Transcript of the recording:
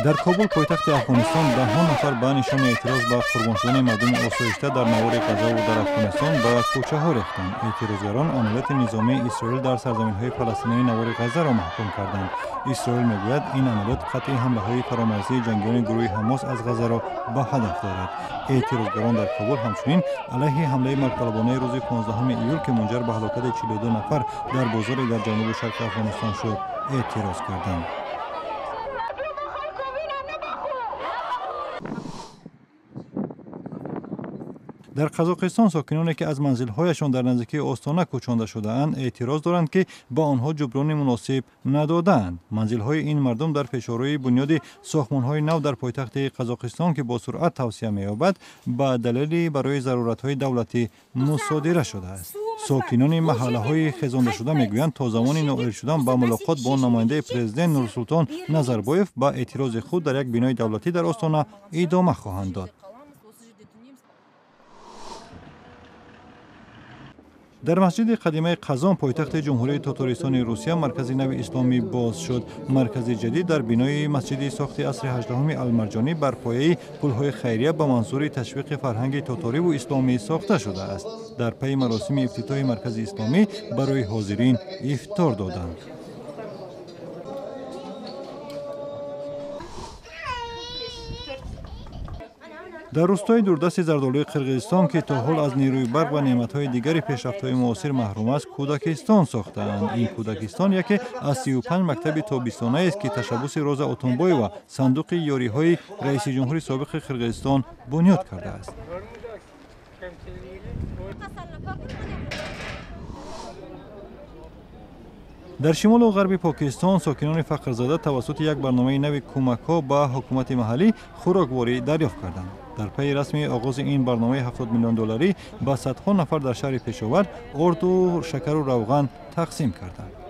Дар Кобул, пойтахти Афғонистон, даҳҳо нафар ба нишони эътироз ба қурбон шудани мардуми осоишта дар навори Ғазаву дар Афғонистон ба кӯчаҳо рехтанд. Эътирозгарон амалиёти низомии Исроил дар сарзаминҳои фаластинии навори Ғазаро маҳкум карданд. Исроил мегӯяд, ин амалиёт қатъи ҳамлаҳои фаромарзии ҷангиёни гурӯҳи Ҳамос аз Ғазаро ба ҳадаф дорад. Эътирозгарон дар Кобул ҳамчунин алайҳи ҳамлаи маргталабонаи рӯзи 15 июл, ки мунҷар ба ҳалокати 42 нафар дар бозоре дар ҷанубу шарқи Афғонистон шуд, эътироз карданд. Дар Қазоқистон сокиноне, ки аз манзилҳояшон дар наздикии Остона кӯчонда шудаанд, эътироз доранд, ки ба онҳо ҷуброни муносиб надодаанд. Манзилҳои ин мардум дар пешорои бунёди сохтмонҳои нав дар пойтахти Қазоқистон, ки бо суръат тавсеа меёбад, ба далели барои заруратҳои давлатӣ мусодира шудааст. Сокинони маҳаллаҳои хезондашуда мегӯянд, то замони ноил шудан ба мулоқот бо намояндаи президент Нурсултон Назарбоев ба эътирози худ дар як бинои давлатӣ дар Остона идома хоҳанд дод. Дар масҷиди қадимаи Қазон, пойтахти Ҷумҳурии Тотористони Русия, маркази нави исломӣ боз шуд. Маркази ҷадид дар бинои масҷиди сохти асри 18 Алмарҷонӣ бар пояи пулҳои хайрия ба манзури ташвиқи фарҳанги тоториву исломӣ сохта шудааст. Дар пайи маросими ифтитоҳи маркази исломӣ барои ҳозирин ифтор доданд. Дар рӯстои дурдасти Зардолуи Қирғизистон, ки то ҳол аз нерӯи барқ ва неъматҳои дигари пешрафтҳои муосир маҳрум аст, кӯдакистон сохтаанд. Ин кӯдакистон яке аз 35 мактаби тобистонаест, ки ташаббуси Роза Отунбоева, сандуқи ёриҳои раиси ҷумҳури собиқи Қирғизистон, бунёд кардааст. Дар шимолу ғарби Покистон сокинони фақрзада тавассути як барномаи нави кӯмакҳо ба ҳукумати маҳаллӣ хӯрокворӣ дарёфт карданд. Дар пайи расми оғози ин барномаи 70 миллион долларӣ ба садҳо нафар дар шаҳри Пешовар орду, шакару равған тақсим карданд.